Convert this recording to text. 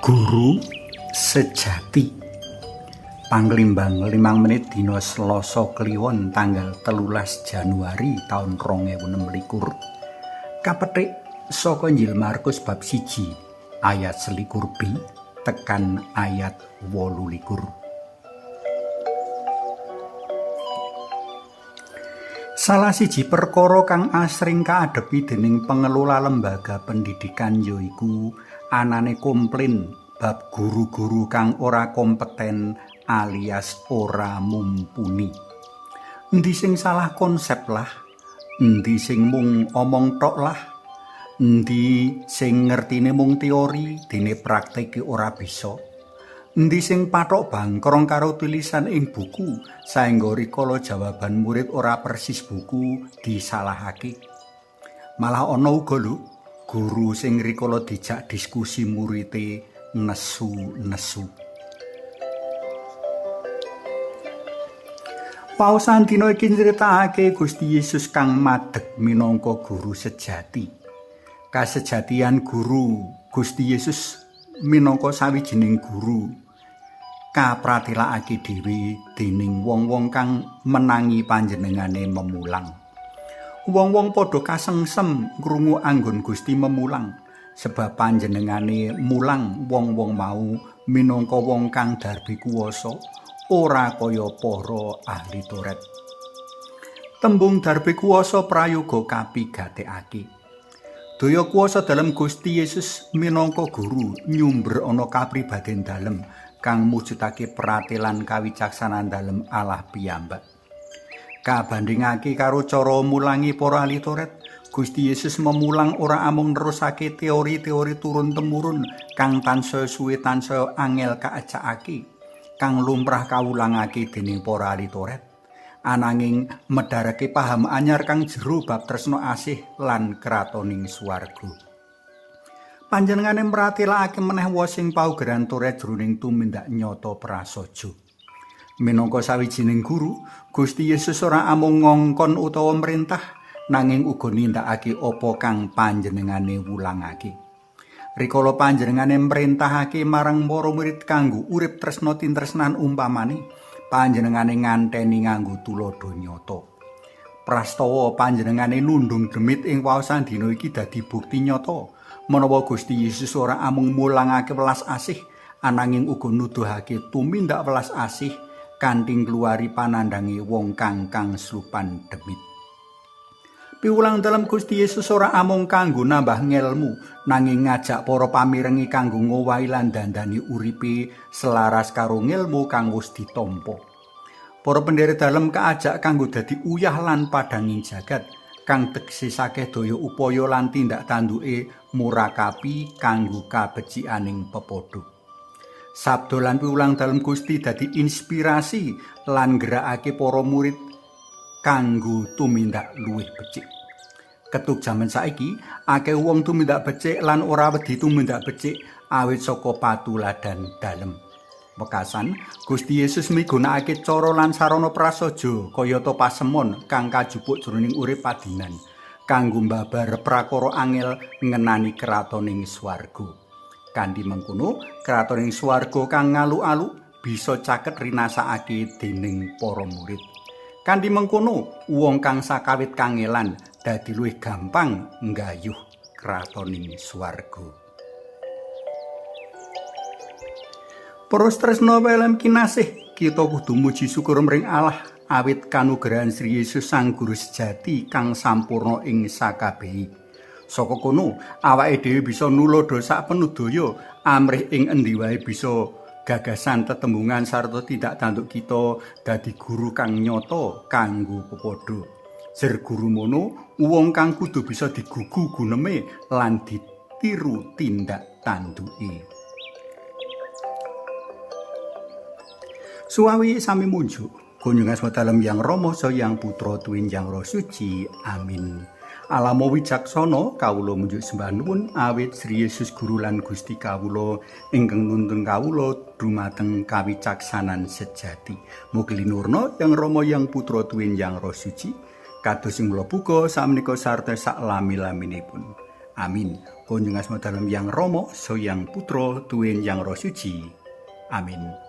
Guru Sejati. Panglimbang 5 menit dina Selasa Kliwon tanggal 13 Januari taun 2026. Kapethik saka Injil Markus bab 1 ayat 21b tekan ayat 28. Salah siji perkara kang asring kaadhepi dening pengelola lembaga pendidikan yaiku anane komplain bab guru-guru kang ora kompeten alias ora mumpuni. Endi sing salah konsep lah, endi sing mung omong tok lah, endi sing ngertine mung teori dene prakteke ora bisa. Endi sing pathok bangkrong karo tulisan ing buku saengga rikala jawaban murid ora persis buku disalahake. Malah ana uga lho guru sing rikala dijak diskusi murite nesu-nesu. Waosan dina iki nyritakake Gusti Yesus kang madeg minangka guru sejati. Kasejatian guru Gusti Yesus minangka sawijining guru kapratelakake dhewe dening wong-wong kang menangi panjenengane memulang. Wong-wong padha kasengsem ngrungu anggon Gusti memulang, sebab panjenengane mulang wong-wong mau minangka wong kang darbi kuwasa, ora kaya para ahli Taurat. Tembung darbi kuwasa prayoga kapigatekake. Daya kuwasa dalem Gusti Yesus minangka guru nyumber ana kapribaden dalem kang mujudake pratelan kawicaksanan dalem Allah piyambak. Kabandhingake karo cara mulangi para ahli Taurat, Gusti Yesus memulang ora amung nerusake teori-teori turun-temurun kang tansaya suwe tansaya angel kaacakake, kang lumrah kawulangake dening para ahli Taurat, ananging medharake paham anyar kang jero bab tresna asih lan kratoning swarga. Panjenengane mratelakake meneh wosing paugeran Taurat jroning tumindak nyata prasaja. Minangka sawijining guru, Gusti Yesus ora amung ngongkon utawa merintah, nanging uga nindakake apa kang panjenengane wulangake. Rikala panjenengane mrintahake marang para murid kanggo urip tresna tintresnan umpamane, panjenengane nganteni nganggo tuladha nyata. Prastawa panjenengane nundung demit ing waosan dina iki dadi bukti nyata menawa Gusti Yesus ora amung mulangake welas asih, ananging uga nuduhake tumindak welas asih kanthi ngluwari panandange wong kang slupan demit. Piwulang dalem Gusti Yesus ora amung kanggo nambah ngelmu, nanging ngajak para pamirengi kanggo ngowahi lan dandani uripe selaras karo ngelmu kang wis ditampa. Para pendherek dalem kaajak kanggo dadi uyah lan padhanging jagat, kang tegese sakeh daya upaya lan tindak tanduke murakapi kanggo kabecikaning pepadha. Sabda lan piwulang dalem Gusti dadi inspirasi lan nggerakake para murid kanggo tumindak luwih becik. Ketuk jaman saiki, akeh wong tumindak becik lan ora wedi tumindak becik awit saka patuladan dalem. Wekasan, Gusti Yesus migunakake cara lan sarana prasaja kayata pasemon kang kajupuk jroning urip padinan kanggo mbabar prakara angel ngenani kratoning swarga. Kanthi mengkono, kratoning swarga kang ngalu-alu bisa caket rinasakake dening para murid. Kanthi mengkono, wong kang sakawit kangelan dadi luwih gampang nggayuh kratoning swarga. Para tresna welem kinasih, kita kudu muji syukur mring Allah awit kanugrahan Sri Yesus Sang Guru sejati kang sampurna ing sakabehi. Saka kono, awake dhewe bisa nuladha sak penudaya amrih ing endi wae bisa gagasan tetembungan sarta tindak tanduk kita dadi guru kang nyata kanggo pepadha. Jer guru mono, wong kang kudu bisa digugu guneme lan ditiru tindak tanduke. Suwawi sami munjuk, kunjungan asma dalem Yang Rama Saha Yang Putra tuwin Yang Roh Suci. Amin. Alamo wicaksana kawula munjuk sembah nuwun awit Sri Yesus Guru lan Gusti kawula ingkang nuntun kawula dumateng kawicaksanan sejati. Mugi linurna Yang Rama Yang Putra tuwin Yang Roh Suci kados ing mula buka samenika sarta sak lami-laminipun. Amin. Kunjung asma dalem Yang Rama, Yang Putra, Tuwin Yang Roh Suci. Amin.